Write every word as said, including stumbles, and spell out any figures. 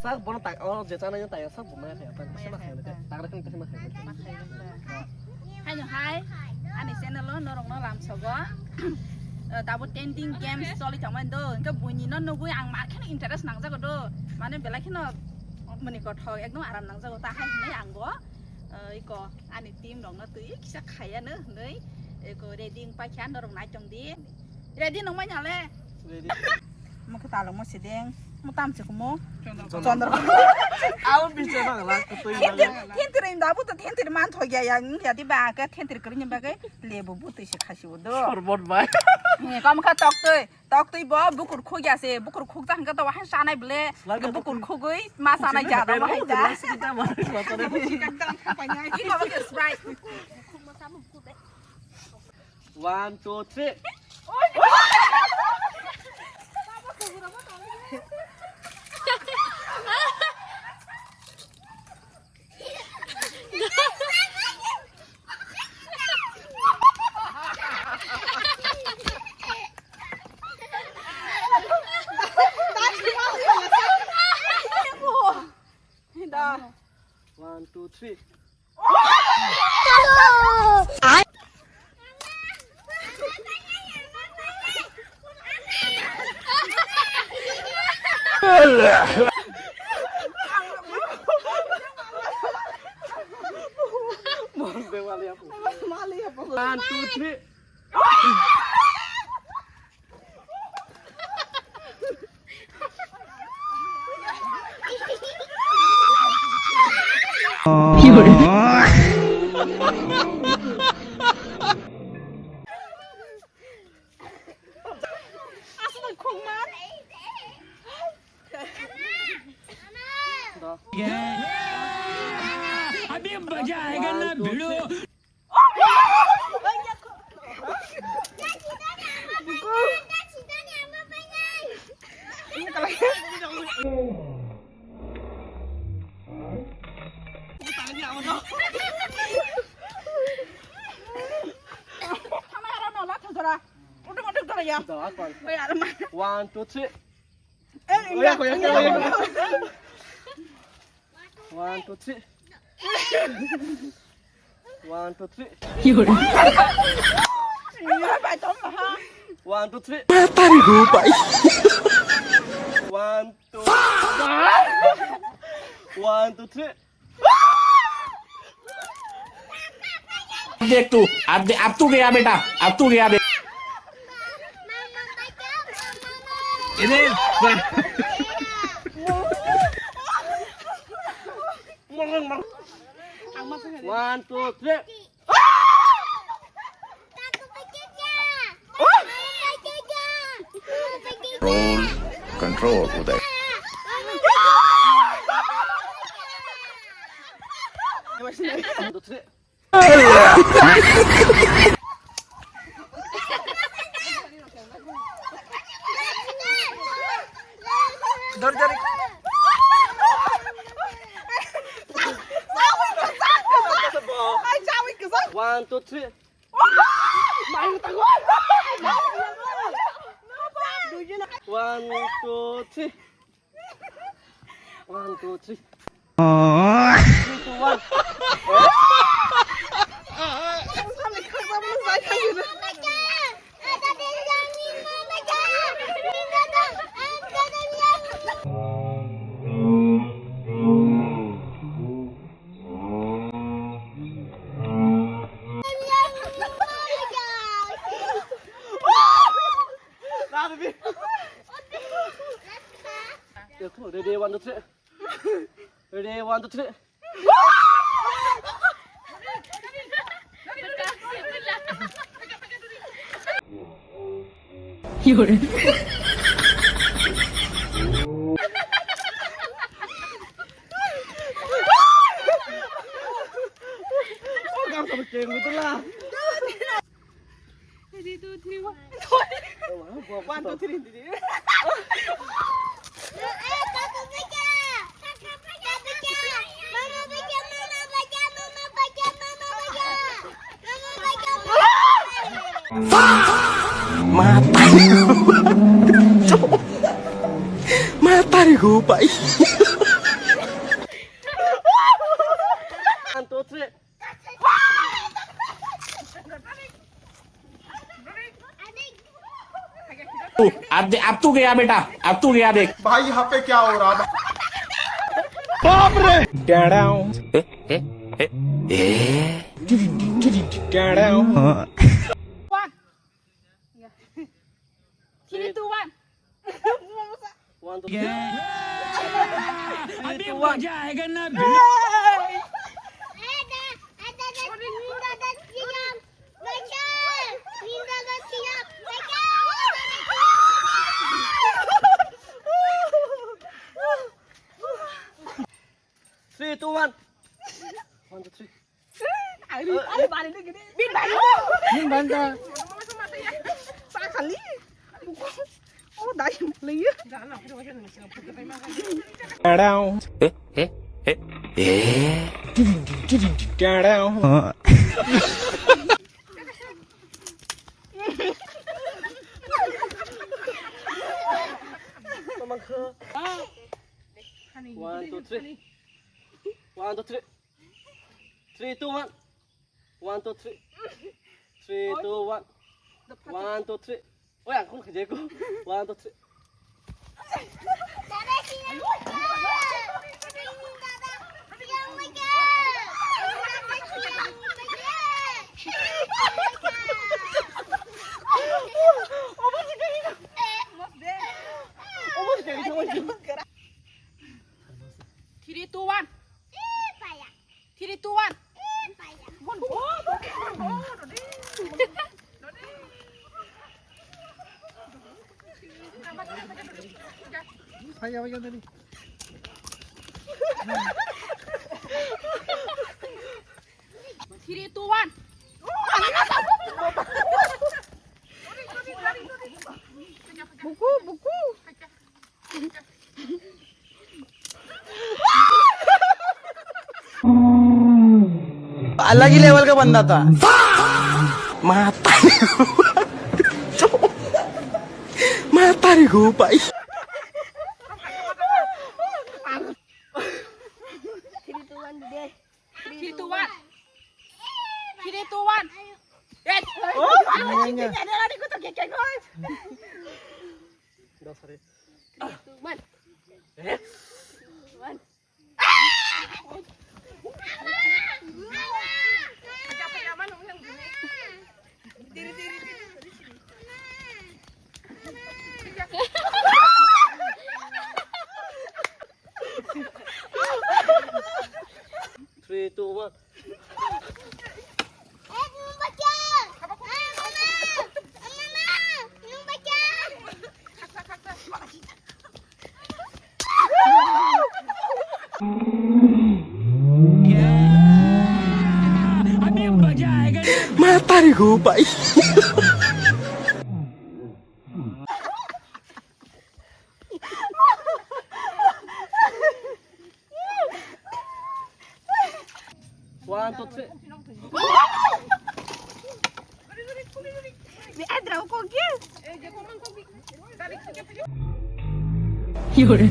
Sak bono tak, oh, je chana yang tak, sak bono ya, tak, sak bono ya, tak, tak, tak, tak. Haino hai, ani channel o norok no lamsogo. Eh, tabo tenting games choli tongmani do, hingke buini no nugui ang ma kheno interest nangjago do, mane belai kheno mani kothok ekdom aram nangjago, ta hai hinui ang bo, eh, iko ani team rok no twi kisa khaiya no hinui, iko ready wng paikha norok nai tong di. Ready nongmai nale? Ready. Mokhe talongmo sideng, mo tamse kumo. Chondro. Chondro. Aun bichara la kutui. Thentir, thentir inda bu to thentir man thogya ya, ya di ba ka thentir kri ni bagai lebu bu twi se khasi bo do. Sorbot bai. Ni kam kha tok twi, tok twi bo bukur khogya se, bukur khogja hangka to wahan sanai ble, bukur khogoi ma sanai ja da wahan ja. Iko ba ke Sprite. One, two, three. One, two, three. One, two, three. अभी मजा आएगा ना भिड़ो। One, two, three. One, two, three. One, two, three. One, two, three. One, two, three. देख तू, अब दे-, अब तू गया बेटा, अब तू गया बे-, One, two, three. Control, control, Uday. One, two, three. One, two, three. One, two, three. Three, two, one. Ready, one, two, three. Ready, one, two, three. Ready, two, three, one. One, two, three, three. Matari. Matari go pai. One, two, three. अब दे-, अब तू गया बेटा, अब तू गया देख। भाई, यहाँ पे क्या हो रहा है? बाप रे! Down. One. Three, two, one. One, two, three. अभी मजा आएगा ना भिड़ो। Three, two, one. One, two, three. Ari, ari, bari ni gini. Bin bari. Bin banta. Sa khali. Oh, dai, lagi. Down. Eh, eh, eh, eh. Down. One, two, three. One, two, three. Three, two, one. One, two, three. Three, two, one. One, two, three. Oi, ang kung khaje ko. One, two, three. Three, two, one. Three, two, one. Three, two, one. Buku, buku. अलग ही लेवल का बंदा था। Mata. Matari go pai. Three, two, one, deh. Three, two, one. Three, two, one. Yes. Oh, iya, iya. Ada lagi, aku tak kekek, guys. Three, two, one. One. Three, two, one. Matari go pai. One, two, three. Ni adra ko ki? Yore.